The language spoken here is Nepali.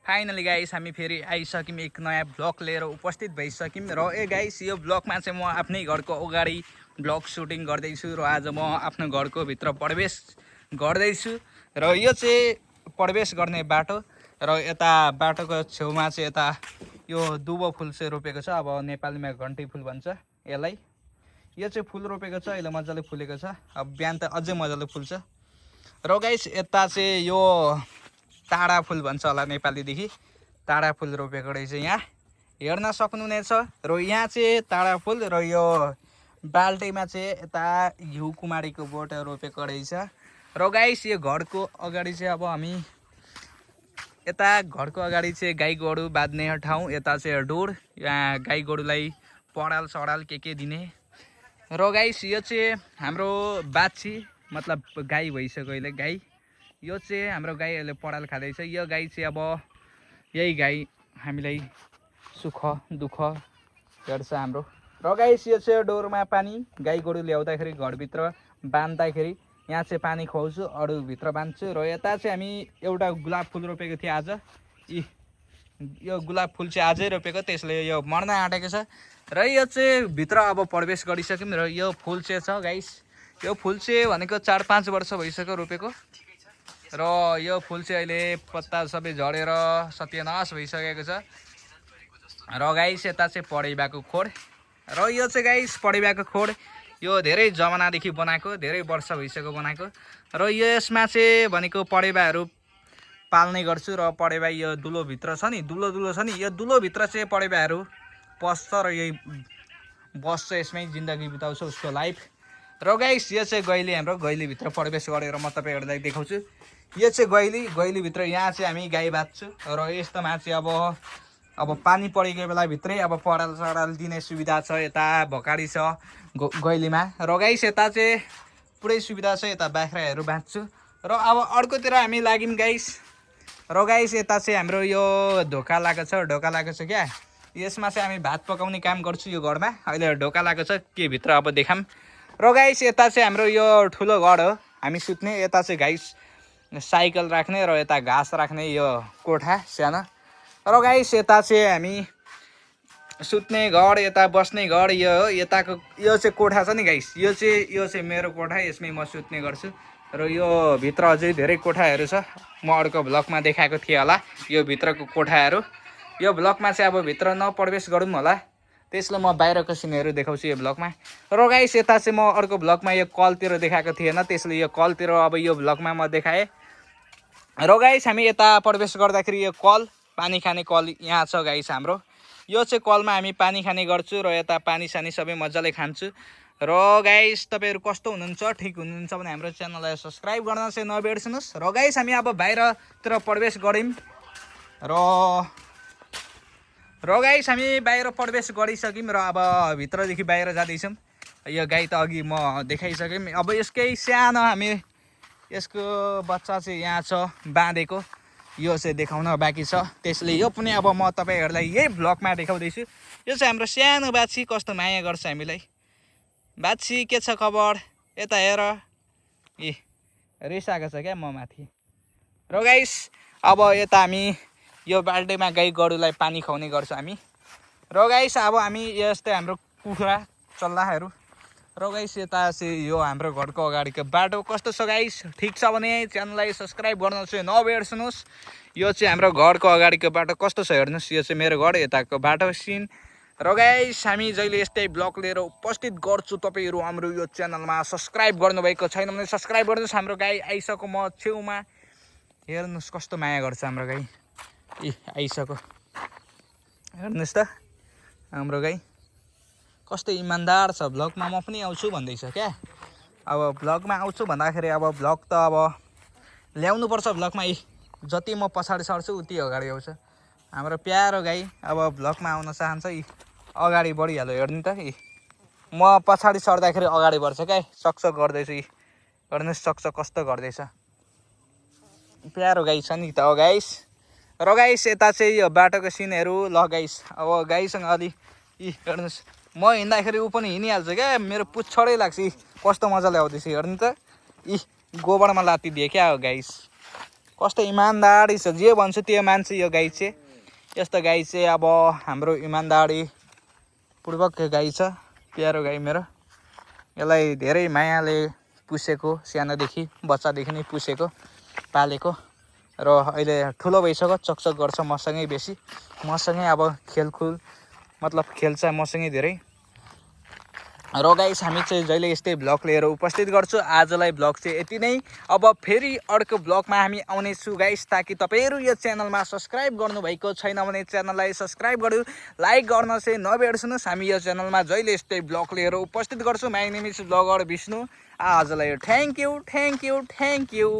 फाइनली गाइस हामी फेरि आइसक्यौँ एक नयाँ ब्लग लिएर उपस्थित भइसक्यौँ र गाइस यो ब्लगमा चाहिँ म आफ्नै घरको अगाडि ब्लग सुटिङ गर्दैछु र आज म आफ्नो घरको भित्र प्रवेश गर्दैछु र यो चाहिँ प्रवेश गर्ने बाटो र यता बाटोको छेउमा चाहिँ यता यो दुबो फुल चाहिँ रोपेको छ। अब नेपालीमा घन्टी फुल भन्छ यसलाई। यो चाहिँ फुल रोपेको छ, अहिले मजाले फुलेको छ। अब बिहान त अझै मजाले फुल्छ। र गाइस यता चाहिँ यो टाढा फुल भन्छ होला नेपालीदेखि, टाढा फुल रोपेको रहेछ यहाँ हेर्न सक्नुहुनेछ। र यहाँ चाहिँ टाढा फुल र यो बाल्टीमा चाहिँ यता घिउ कुमारीको बोट रोपेको रहेछ। र गाइस यो घरको अगाडि चाहिँ अब हामी यता घरको अगाडि चाहिँ गाई गोरु बाँध्ने ठाउँ, यता चाहिँ डोर, यहाँ गाई गोरुलाई पराल सडाल के दिने। र गाइस यो चाहिँ हाम्रो बाछी मतलब गाई भइसक्यो अहिले गाई। यो चाहिँ हाम्रो गाई अहिले पराल खाँदैछ। यो गाई चाहिँ अब यही गाई हामीलाई सुख दुःख गर्छ हाम्रो। र गाइस यो चाहिँ डोरमा पानी गाई गोरु ल्याउँदाखेरि घरभित्र बाँध्दाखेरि यहाँ चाहिँ पानी खुवाउँछु, अरू भित्र बाँध्छु। र यता चाहिँ हामी एउटा गुलाब फुल रोपेको थियो आज। यो गुलाब फुल चाहिँ आजै रोपेको, त्यसले यो मर्न आँटेको छ। र यो चाहिँ भित्र अब प्रवेश गरिसक्यौँ। र यो फुल चाहिँ छ गाइस, यो फुल चाहिँ भनेको 4-5 वर्ष भइसक्यो रोपेको। र यो फुल चाहिँ अहिले पत्ता सबै झरेर सत्यनाश भइसकेको छ। र गाइस यता चाहिँ पढैबाको खोड, र यो चाहिँ गाइस पढैबाको खोड यो धेरै जमानादेखि बनाएको, धेरै वर्ष भइसक्यो बनाएको। र यसमा चाहिँ भनेको पढैबाहरू पाल्ने गर्छु। र पढैबा यो दुलोभित्र छ नि, दुलो छ नि, यो दुलोभित्र चाहिँ पढैबाहरू पस्छ र यही बस्छ, यसमै जिन्दगी बिताउँछ उसको लाइफ। र गाइस यो चाहिँ गैली, हाम्रो गैलीभित्र प्रवेश गरेर म तपाईँहरूलाई देखाउँछु। यो चाहिँ गैलीभित्र यहाँ चाहिँ हामी गाई बाँध्छु। र यस्तोमा चाहिँ अब पानी परेको बेला भित्रै अब पराल सराल दिने सुविधा छ। यता भकाडी छ गैलीमा। र गाइस यता चाहिँ पुरै सुविधा छ, यता बाख्राहरू बाँध्छु। र अब अर्कोतिर हामी लाग्यौँ गाइस। र गाइस यता चाहिँ हाम्रो यो ढोका लगाएको छ क्या, यसमा चाहिँ हामी भात पकाउने काम गर्छु यो घरमा। अहिले ढोका लगाएको छ के भित्र अब देखाम। र गाइस यता चाहिँ हाम्रो यो ठुलो घर हो हामी सुत्ने। यता चाहिँ गाइस साइकल राख्ने र यता घाँस राख्ने यो कोठा सानो। र गाइस यता चाहिँ हामी सुत्ने घर, यता बस्ने घर यो हो। यताको यो चाहिँ कोठा छ नि गाइस, यो चाहिँ मेरो कोठा, यसमै म सुत्ने गर्छु। र यो भित्र अझै धेरै कोठाहरू छ, म अर्को भ्लगमा देखाएको थिएँ होला यो भित्रको कोठाहरू। यो भ्लगमा चाहिँ अब भित्र नप्रवेश गरौँ होला, त्यसले म बाहिरको सिनहरू देखाउँछु यो भ्लगमा। र गाइस यता चाहिँ म अर्को भ्लगमा यो कलतिर देखाएको थिएन, त्यसले यो कलतिर अब यो भ्लगमा म देखाएँ। र गाइस हामी यता प्रवेश गर्दाखेरि यो कल, पानी खाने कल यहाँ छ गाइस हाम्रो। यो चाहिँ कलमा हामी पानी खाने गर्छु र यता पानी सानी सबै मजाले खान्छु। र गाइस तपाईँहरू कस्तो हुनुहुन्छ, ठिक हुनुहुन्छ भने हाम्रो च्यानललाई सब्सक्राइब गर्न चाहिँ नबिर्सनुहोस्। र गाइस हामी अब बाहिरतिर प्रवेश गऱ्यौँ। र गाइस हामी बाहिर प्रवेश गरिसक्यौँ र अब भित्रदेखि बाहिर जाँदैछौँ। यो गाई त अघि म देखाइसक्यौँ। अब यसकै सानो हामी यसको बच्चा चाहिँ यहाँ छ बाँधेको, यो चाहिँ देखाउन बाँकी छ, त्यसले यो पनि अब म तपाईँहरूलाई यही भ्लगमा देखाउँदैछु। यो चाहिँ हाम्रो सानो बाछी, कस्तो माया गर्छ हामीलाई। बाछी के छ खबर, यता हेर। रिसाएको छ क्या म माथि। र गाइस अब यता हामी यो बाल्टीमा गाई गोरुलाई पानी खुवाउने गर्छौँ हामी। र गाइस अब हामी यस्तै हाम्रो कुखुरा चल्लाहरू। र गाइस यता चाहिँ यो हाम्रो घरको अगाडिको बाटो कस्तो छ गाइस, ठिक छ भने च्यानललाई सब्सक्राइब गर्न चाहिँ नबिर्सनुहोस्। यो चाहिँ हाम्रो घरको अगाडिको बाटो कस्तो छ हेर्नुहोस्, यो चाहिँ मेरो घर, यताको बाटो सिन। र गाइस हामी जहिले यस्तै ब्लग लिएर उपस्थित गर्छु। तपाईँहरू हाम्रो यो च्यानलमा सब्सक्राइब गर्नुभएको छैन भने सब्सक्राइब गर्नुहोस्। हाम्रो गाई आइसक्यो म छेउमा, हेर्नुहोस् कस्तो माया गर्छ हाम्रो गाई। आइसक्यो हेर्नुहोस् त हाम्रो गाई कस्तो इमान्दार छ। भ्लगमा म पनि आउँछु भन्दैछ क्या। अब भ्लगमा आउँछु भन्दाखेरि अब भ्लग त अब ल्याउनुपर्छ भ्लगमा। जति म पछाडि सर्छु उति अगाडि आउँछ हाम्रो प्यारो गाई। अब भ्लगमा आउन चाहन्छ अगाडि बढिहाल्यो, हेर्नु त म पछाडि सर्दाखेरि अगाडि बढ्छ क्या। सक्सक गर्दैछु, हेर्नुहोस् सक्सक कस्तो गर्दैछ, प्यारो गाई छ नि त गाइस। र गाइस यता चाहिँ यो बाटोको सिनहरू ल गाइस। अब गाईसँग अलि हेर्नुहोस्, म हिँड्दाखेरि ऊ पनि हिँडिहाल्छ क्या, मेरो पुच्छरै लाग्छ। कस्तो मजाले आउँदैछ हेर्नु त, गोबरमा लात्तिदिए क्या हो गाइस, कस्तो इमान्दारी छ, जे भन्छु त्यो मान्छ यो गाई चाहिँ। यस्तो गाई चाहिँ अब हाम्रो इमान्दारी पूर्वक गाई छ, प्यारो गाई मेरो। यसलाई धेरै मायाले पुसेको, सानोदेखि बच्चादेखि नै पुसेको, पालेको र अहिले ठुलो भइसक्यो, चकचक गर्छ मसँगै बेसी, मसँगै अब खेलकुद मतलब खेल्छ मसँगै धेरै। र गाइस हामी चाहिँ जहिले यस्तै भ्लग लिएर उपस्थित गर्छु। आजलाई भ्लग चाहिँ यति नै। अब फेरि अर्को भ्लगमा हामी आउनेछु गाइस, ताकि तपाईँहरू यो च्यानलमा सब्सक्राइब गर्नुभएको छैन भने च्यानललाई सब्सक्राइब गर्नु, लाइक गर्न चाहिँ नबिर्सनुहोस्। हामी यो च्यानलमा जहिले यस्तै भ्लग लिएर उपस्थित गर्छु। My name is bagger Vishnu. आजलाई थ्याङ्क यू।